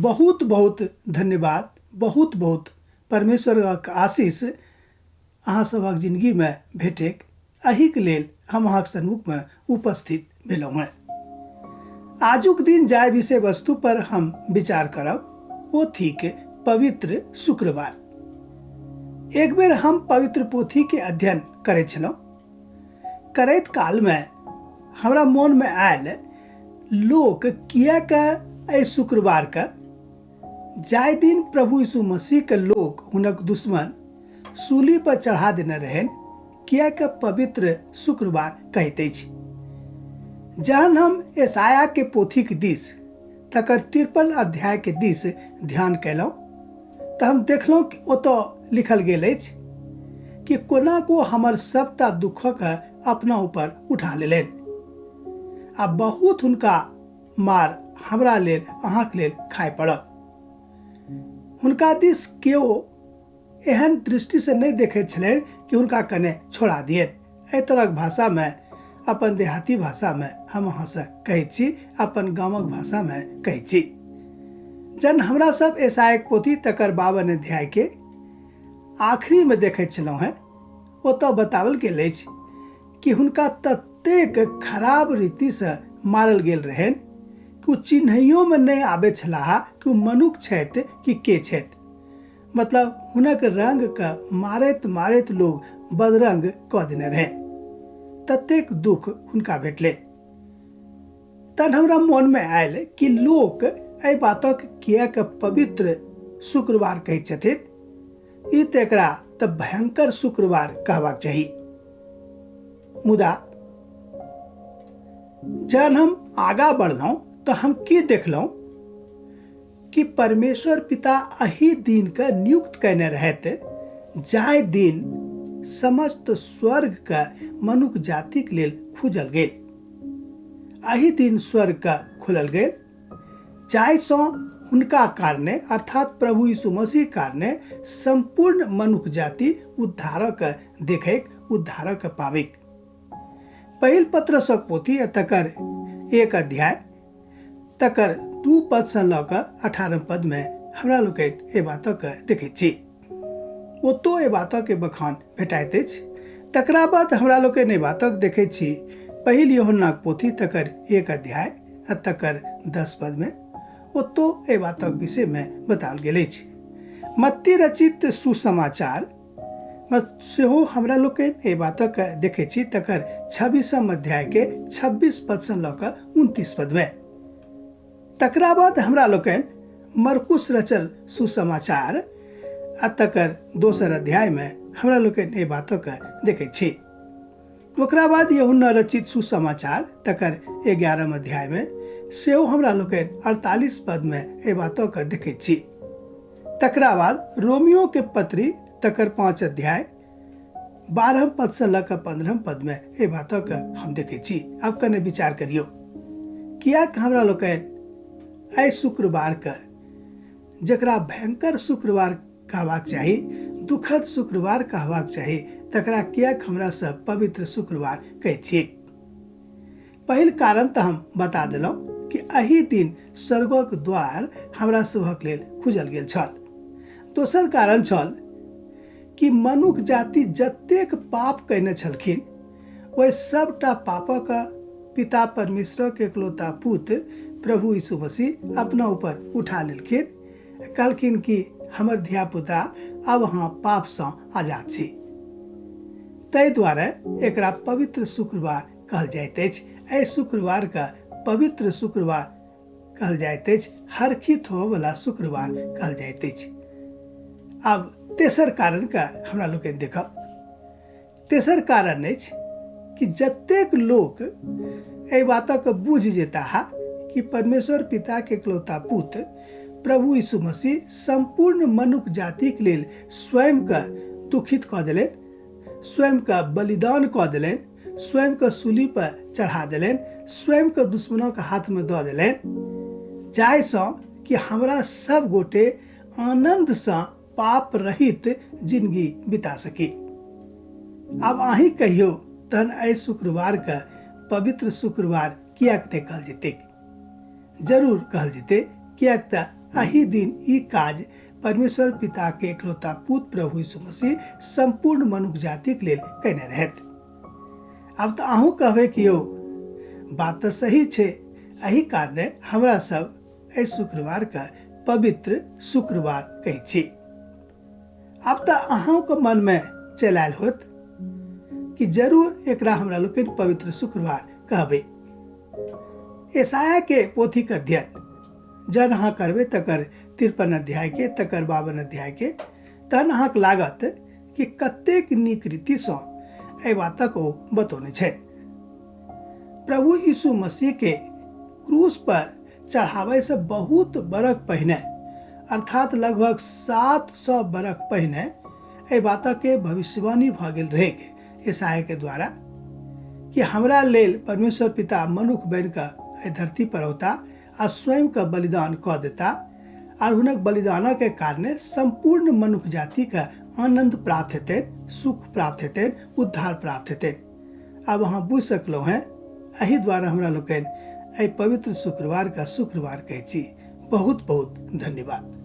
बहुत बहुत धन्यवाद, बहुत बहुत परमेश्वरक आशीष अहाँ सभक जिंदगीमे भेटैक, एहिके लेल हम अहाँके सन्मुखमे उपस्थित भेलहुँ हेँ। आजुक दिन जाहि विषय वस्तु पर हम विचार करब ओ थिक पवित्र शुक्रवार। एक बेर हम पवित्र पोथीके अध्ययन करै छलहुँ। करैत कालमे हमरा मोनमे आयल, लोक किएक एहि शुक्रवारके, जाहि दिन प्रभु यीशु मसीहके लोक हुनक दुश्मन सूली पर चढ़ा देने रहनि, किएक पवित्र शुक्रवार कहैत अछि। जहन हम यशायाह के पोथीक दिस, तकर 53 अध्याय के दिस ध्यान कयलहुँ तऽ हम देखलहुँ कि ओतऽ लिखल गेल अछि कि कोना को हमर सबटा दुखक अपना ऊपर उठा लेलनि आ बहुत हुनका मार हमरा लेल अहाँके लेल खाय पड़ल। हुनका दिस केओ एहन दृष्टिसँ नहि देखैत छलनि कि हुनका कने छोड़ा दियनि। एहि तरहक भाषामे, अपन देहाती भाषामे हम अहाँसँ कहैत छी, अपन गामक भाषामे कहैत छी। जहन हमरा सब यशायाहक पोथी तकर 52 अध्यायके आखिरीमे देखैत छलहुँ हेँ, ओतऽ बताओल गेल अछि कि हुनका ततेक खराब रीतिसँ मारल गेल रहनि कि ओ चिन्हैयोमे नहि आबैत छलाह कि ओ मनुख छथि कि के छथि। मतलब हुनक रंगके मारैत मारैत लोग बदरंग कऽ देने रहनि, ततेक दुख हुनका भेटलै। तहन हमरा मोनमे आयल कि लोक एहि बातक किएक पवित्र शुक्रवार कहैत छथिन, ई तऽ एकरा तऽ भयंकर शुक्रवार कहबाक चाही। मुदा जहन हम आगाँ बढ़लहुँ तऽ हम की देखलहुँ कि परमेश्वर पिता एहि दिनके नियुक्त कयने रहथि जाहि दिन समस्त स्वर्गके मनुख जातिक लेल खुजल गेल। एहि दिन स्वर्गके खुलल गेल जाहिसँ हुनका कारणे अर्थात प्रभु यीशु मसीह कारणे सम्पूर्ण मनुख जाति उद्धारक देखैक, उद्धारक पाबैक। पहिल पत्रसक पोथी तकर 1 अध्याय तकर 2 पदसँ लऽ कऽ 18 पदमे हमरा लोकनि एहि बातक देखैत छी। ओतौ एहि बातक बखान भेटाइत अछि। तकरा बाद हमरा लोकनि एहि बातक देखैत छी पहिल यूहन्नाक पोथी तकर 1 अध्याय आ तकर 10 पदमे ओतौ एहि बातक विषयमे बताओल गेल अछि। मत्ती रचित सुसमाचार सेहो हमरा लोकनि एहि बातक देखैत छी तकर 26 अध्यायके 26 पदसँ लऽ कऽ 29 पदमे। तकरा बाद हमरा लोकनि मरकुस रचल सुसमाचार आ तकर 2 अध्यायमे हमरा लोकनि एहि बातक देखैत छी। ओकरा बाद यूहन्ना रचित सुसमाचार तकर 11 अध्यायमे सेहो हमरा लोकनि 48 पदमे एहि बातक देखैत छी। तकरा बाद रोमियो के पत्री तकर 5 अध्याय 12 पदसँ लऽ कऽ 15 पदमे एहि बातक हम देखैत छी। आब कने विचार करियौ, किएक हमरा लोकनि एहि शुक्रवारके, जकरा भयंकर शुक्रवार कहबाक चाही, दुखद शुक्रवार कहबाक चाही, तकरा किएक हमरा सब पवित्र शुक्रवार कहै छियै? पहिल कारण तऽ हम बता देलहुँ कि एहि दिन स्वर्गक द्वार हमरा सभक लेल खुजल गेल छल। दोसर कारण छल कि मनुख जाति जतेक पाप कयने छलखिन ओहि सबटा पापक पिता परमेश्वरक एकलौता पुत प्रभु यीशु मसीह अपना ऊपर उठा लेलखिन। कहलखिन कि हमर धियापुता अब अहाँ पापसँ आजाद छी। ताहि दुआरे एकरा पवित्र शुक्रवार कहल जाइत अछि। एहि शुक्रवारके पवित्र शुक्रवार कहल जाइत अछि, हर्षित होबऽवला शुक्रवार कहल जाइत अछि। आब तेसर कारणके हमरा लोकनि देखब। तेसर कारण अछि कि जतेक लोक एहि बातक बुझि जेताह कि परमेश्वर पिताके एकलौता पुत प्रभु यीशु मसीह सम्पूर्ण मनुख जातिक लेल स्वयंके दुखित कऽ देलनि, स्वयंके बलिदान कऽ देलनि, स्वयंके सूली पर चढ़ा देलनि, स्वयंके दुश्मनक हाथमे दऽ देलनि, जाहिसँ कि हमरा सब गोटे आनन्दसँ पाप रहित जिंदगी बिता सकी। आब अहीं कहियौ तहन एहि शुक्रवारके पवित्र शुक्रवार किएक नहि कहल जेतै? जरूर कहल जेतै, किएक तऽ एहि दिन ई काज परमेश्वर पिताके एकलौता पुत प्रभु यीशु मसीह सम्पूर्ण मनुख जातिक लेल कयने रहथि। आब तऽ अहूँ कहबै कि यौ बात तऽ सही छै, एहि कारणे हमरा सब एहि शुक्रवारके पवित्र शुक्रवार कहै छी। आब तऽ अहूँके मनमे चलि आयल होत कि जरूर एकरा हमरा लोकनि पवित्र शुक्रवार कहबै। यशायाह के पोथीके अध्ययन जहन अहाँ करबै तकर 53 अध्यायके, तकर 52 अध्यायके, तहन अहाँके लागत कि कतेक नीक रीतिसँ एहि बातक ओ बतौने छथि। प्रभु यीशु मसीहके क्रूस पर चढ़ाबैसँ बहुत बरख पहिने, अर्थात लगभग 700 बरख पहिने एहि बातके भविष्यवाणी भऽ गेल रहैक यशायाहके द्वारा कि हमरा लेल परमेश्वर पिता मनुख बनिकऽ एहि धरती पर औता आ स्वयंके बलिदान कऽ देता आर हुनक बलिदानके कारणे सम्पूर्ण मनुख जातिके आनन्द प्राप्त हेतै, सुख प्राप्त हेतै, उद्धार प्राप्त हेतै। आब अहाँ बुझि सकलहुँ हेँ, एहि द्वारा हमरा लोकनि एहि पवित्र शुक्रवारके शुक्रवार कहै छी। बहुत बहुत धन्यवाद।